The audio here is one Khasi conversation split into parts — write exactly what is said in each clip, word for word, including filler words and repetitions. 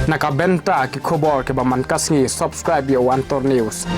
Na ka bynta ki khubor kiba man ka sngi, subscribe ïa One Tour News.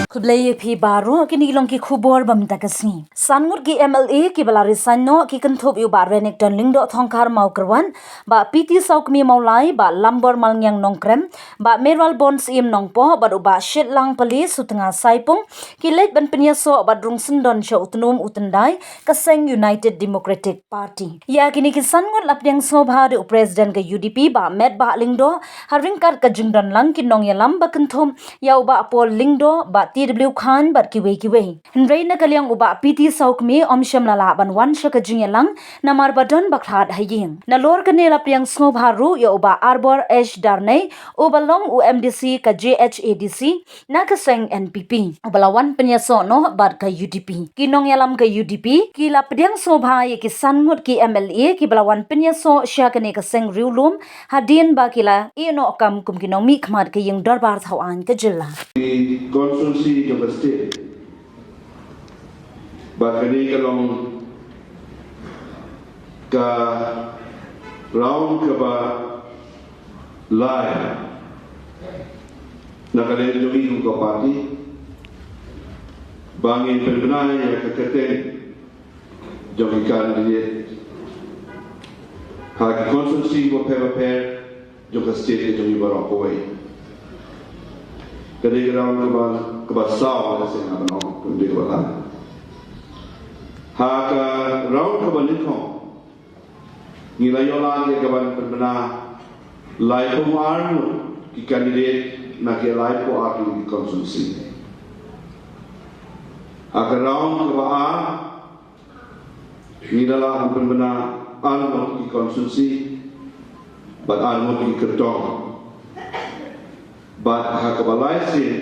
Khublei ïa phi baroh, kine ki long ki khubor ba mynta ka sngi. San ngut ki M L A kiba la resign noh ki kynthup ïa u Bah Renikton Lyngdoh Thongkhar Mawkyrwat, Bah P T Sawkmie Mawlai, Bah Lambor Malngiang Nongkrem, Bah Mayralborn Syiem Nongpoh bad u Bah Shitlang Pale Sutnga Saipung, ki leit ban pynïasoh bad rung syndon sha utnum u tyndai ka seng United Democratic Party. Ïa kine ki san ngut la pdiang sngewbha da u President ka U D P Bah Metbah Lyngdoh, ha ryngkat ka jingdon lang ki nongïalam ba kynthup ïa u Bah Paul Lyngdoh, Bah T W Chyne bad kiwei kiwei. Hynrei na ka liang u Bah P T Sawkmie um shym la lah ban wan sha ka jingïalang namar ba don ba khlad ha ïing. Nalor kane la pdiang sngewbha ruh ïa u Bah Arbor H Darnei, uba long u M D C ka J H A D C na ka seng N P P, uba la wan pynïasoh noh bad ka U D P. Ki nongïalam ka U D P ki la pdiang sngewbha ïa ki san ngut ki M L A kiba la wan pynïasoh sha kane ka seng riewlum, hadien ba ki la ïeh noh kam kum ki nongmihkhmat ka ïing dorbar thawaiñ ka jylla. Ki constituency jong ka state. Bad kane ka long ka round kaba lai na ka liang jong ngi kum ka party ba ngin pynbna ïa ka kyrteng jong ki candidate ha ki constituency bapher bapher jong ka state ka jong ngi baroh kawei. Ka dei ka round kaba, kaba saw, ka seng kaba nong, ka dei kaba lai. Ha ka round kaba nyngkong ngi la ïoh lad ïa ka ban pynbna laiphew ar ngut ki candidate na ki laiphew ar ki constituency. Ha ka round kaba ar ngi la lah ban pynbna ar ngut ki constituency bad ar ngut ki kyrtong. Bad ha kaba lai sien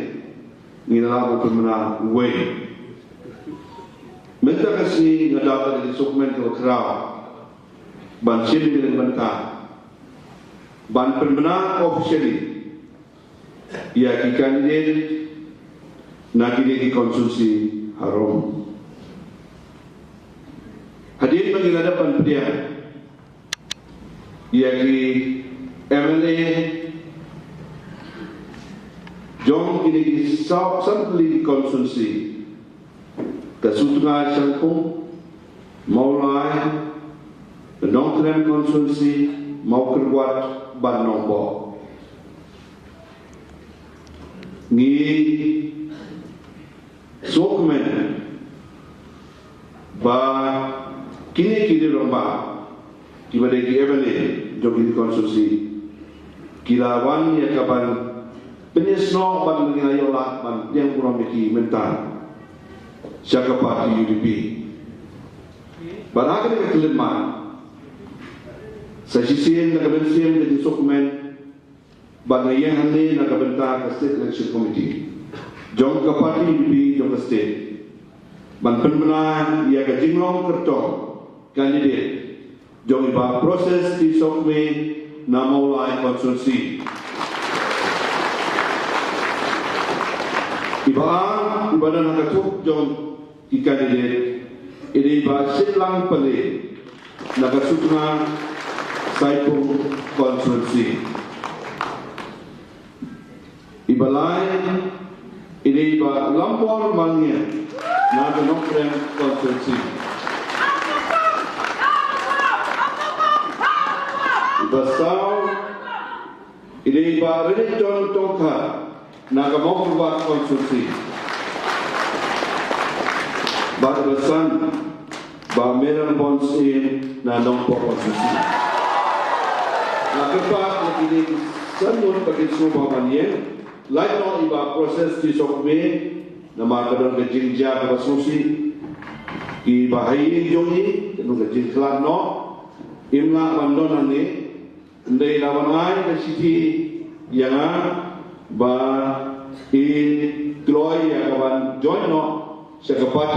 ngi la lah ban pynbna uwei. Mynta ka sngi nga da ka dei sukmen kaba khraw ban shim ïa ka bynta ban pynbna officially ïa ki candidate na kine ki constituency harum. Hadien ba ngi la dep ban pdiang ïa ki M L A jong kine ki saw san tylli ki constituency, ka Sutnga Shangpung, Mawlai, Nongkrem constituency, Mawkyrwat bad Nongpoh. Ngi sngewkmen ba kine ki rangbah kiba dei ki M L A jong kine ki constituency ki la wan ïa ka ban pynïasnoh bad ngi la ïoh lad ban pdiang burom ïa ki mynta sha ka party U D P. Bad ha kane ka khyllipmat sa shisien na ka mynsiem ka jingsngewkmen bad nga ïeng hangne na ka bynta ka State Election Committee jong ka party U D P jong ka state ban pynbna ïa ka jinglong kyrtong candidate jong i Bah Proses T Sawkmie na Mawlai constituency. I Bah, i Bah na ka thup jong ki candidate, i dei i Bah Shitlang Pale na ka Sutnga Saipung constituency. I Bah lai, i dei i Bah Lambor Malngiang na ka Nongkrem constituency. I Bah saw, i dei i Bah Renikton Tongkhar na ka Mawkyrwat constituency. Bad i Bah san, Bah Mayralborn Syiem na Nongpoh constituency. Nga kyrpad ïa kine ki san ngut ba kin sngewbha ban ïeng, lait noh i Bah Proses T Sawkmie, namar ka don ka jingjia kaba sngewsih. Kiba ha ïing jong ngi ka don ka jingkhlad noh, im lah ban don hangne. Ym dei la ban ai ka shithi ïa nga ba i kloi ïa ka ban join noh sha ka party.